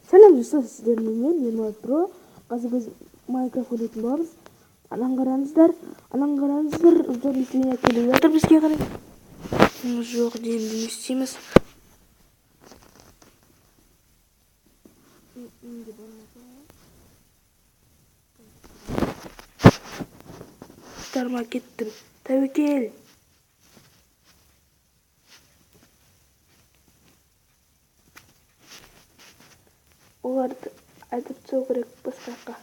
Сәлем, достар, сіздермен мен, Ермолат Бро. Қазір біз Майнкрафт ойнайтын боламыз. Анан қараңыздар, анан қараңыздар, зомби свинья келіп жатыр бізге қарай. Жоқ, енді не істейміз? Достарыма кеттім. Тәуекел. Оларды айдап тастау керек басқа жаққа.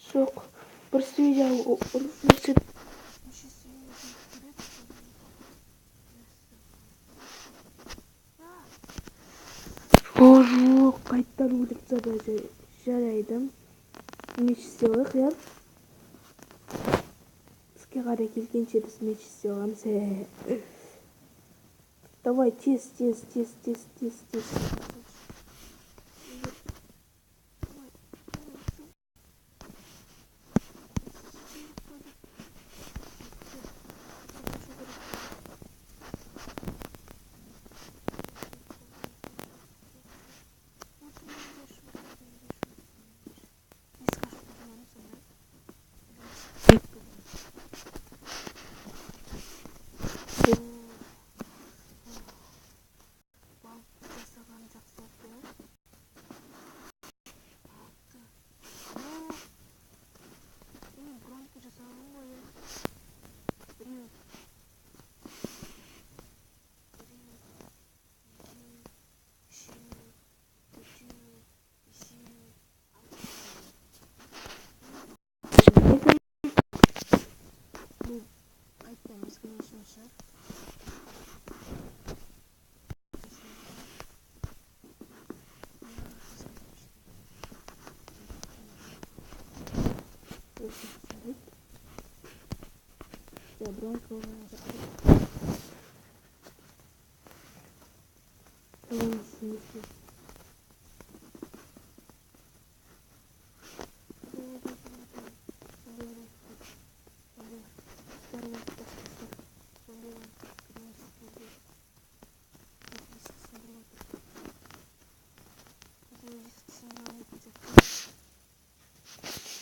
Жоқ, бір свинья ұрып жіберсе. О, жоқ, қайтадан өліп тастады. Жарайды. Меч істеп алайық, иә? Бізге қарай келгенше біз меч істеп аламыз. Давай, тез, тез, тез, тез, тез, тез.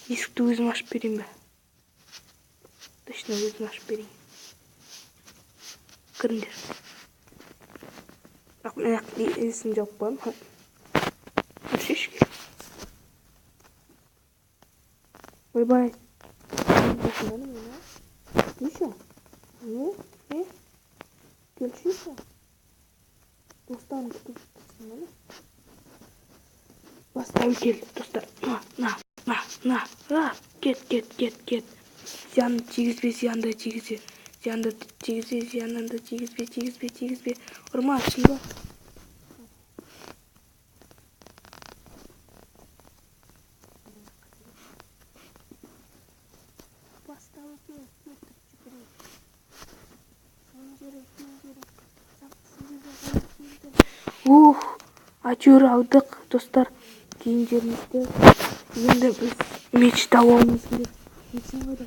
Есікті өзім ашып берейін бе? Точно өзім ашып берейін. Кіріңдер. Бірақ мен есігін жауып қоямын. Кірші. Ойбай. Келші. Не? Не? Келші. Достарым күтіп тұрсын, міне. Бас тәуекел, достар. На, на, на, на. А, кет, кет, кет, кет. Зиянды тигізбе, зиянды тигізбе. Зиянды тигізбе, зиянды тигізбе, тигізбе, тигізбе. Ұрма, шынба. Бас тәуекел, кеттік, жүгірейік. Киімдері, киімдері. Ух, әйтеуір алдық, достар, киімдерімізді. Енді біз меч табуымыз керек. Мечім қайда?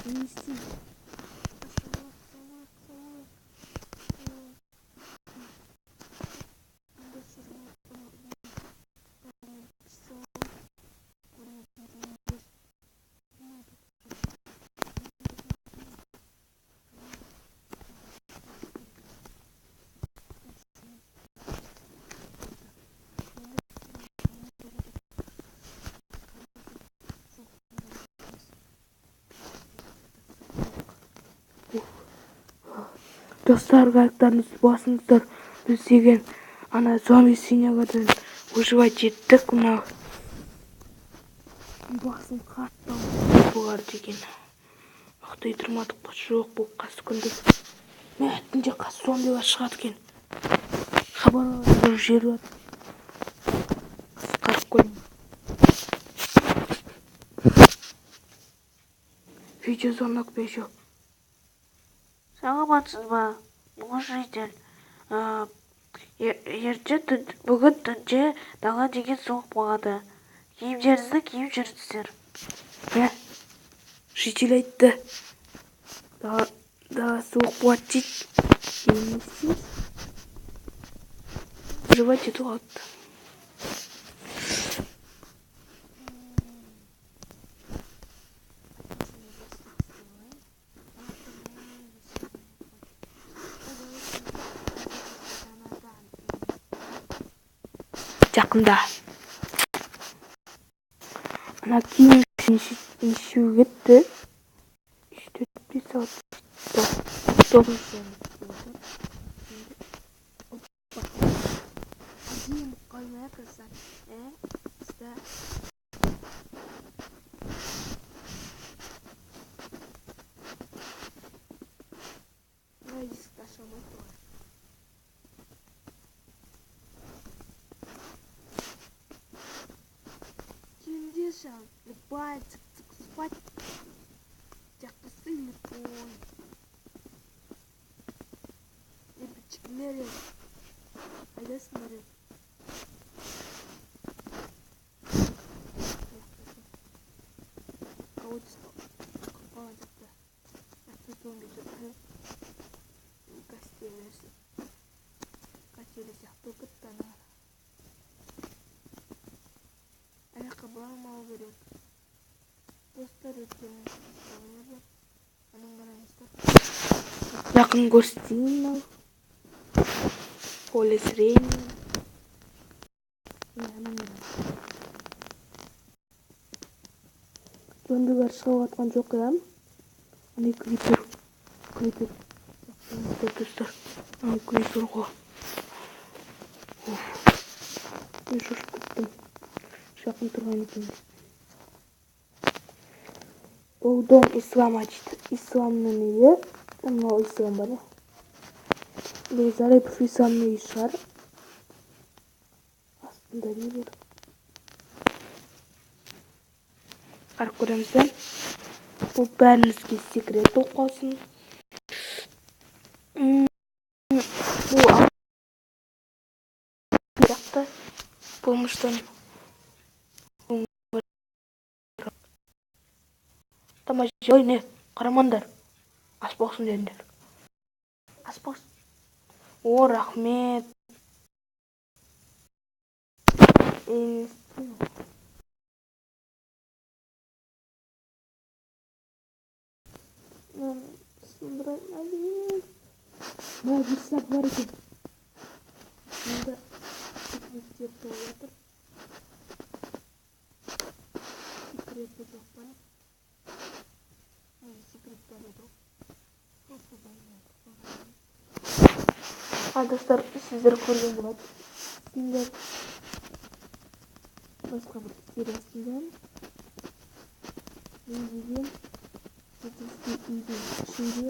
Не істеймін? Достар, лайктарыңызды басыңыздар. Біз деген ана зомби свиньядан выживать еттік. Мына басым қатты ауырды бұлар деген. Ұйықтай тұрмадық па? Жоқ, бұл қас күндіз. Мә, түнде қас зомбилар шығады екен. Хабарлар жер бар. Қарап көрейін. Видеозвонок еще. Саламатсыз ба, житель? Ертең түн, бүгін түнде дала деген суық болады. Киімдеріңізді киіп жүріңіздер. Мә, житель айтты. Дала суық болады дейді. Енді не істейміз? Выживать ету қалыпты. Жақында. Ана киім нешеу кетті? 3, 4, 5, 6, 9. Әдемі қоймай қыздар. Қыздар. Мына есікті аша алмайды ғой. Келіңдерші, любая цик-цик спать. Жақсы любой. Лепечкілер, қайдасыңдар? Колодец қалған сияқты. Зомби жүр. Костелі сияқты кетті ана. Аяққа бармау керек. Достар, өйткені аның қараңыздар. Жақын көрсетейін мынау. Поле зрения. Зомбилар шығып жатқан жоқ, иә? Ана крипер. Крипер. Достар, ана крипер ғой. Мен шошып кеттім. Жақын тұрған екен. Бұл дом ислама дейді. Исламның үйі. Мынау ислам бар. Бұл Зарипов Исламның үйі шығар. Астында не бар? Қарап көреміз бе? Бұл бәрімізге секрет болып қалсын. Бұл жақта болмыштан ой, не қарамаңдар, ас болсын дедіңдер, ас болсын. О, рахмет. Мына верстак бар екен. Мында секреттер толып жатыр. Секреті жоқ па? Секрет бар еді ғой. Достар, сіздер көрген болатсыңдар. Басқа бір сериясында мен деген жетісті үйдің ішінде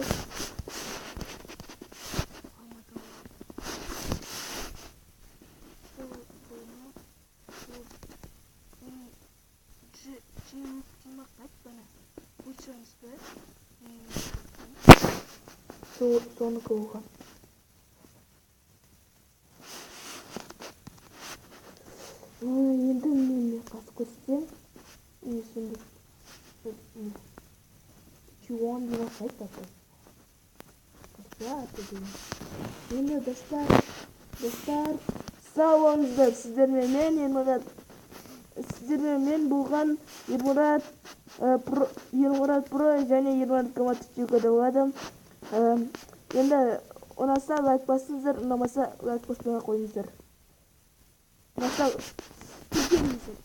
соныкі болған. Енді мен қасып көрсетемін. Мен сонда Чуон деп атайды аты. Аты деген. Енді достар, сау болыңыздар. Сіздермен мен Ермұрат. Сіздермен мен болған Ермұрат Про және Ермұрат Каматов болады. Енді ұнаса лайк басыңыздар, ұнамаса лайк баспай қойыңыздар. Ұнаса тіркеліңіздер.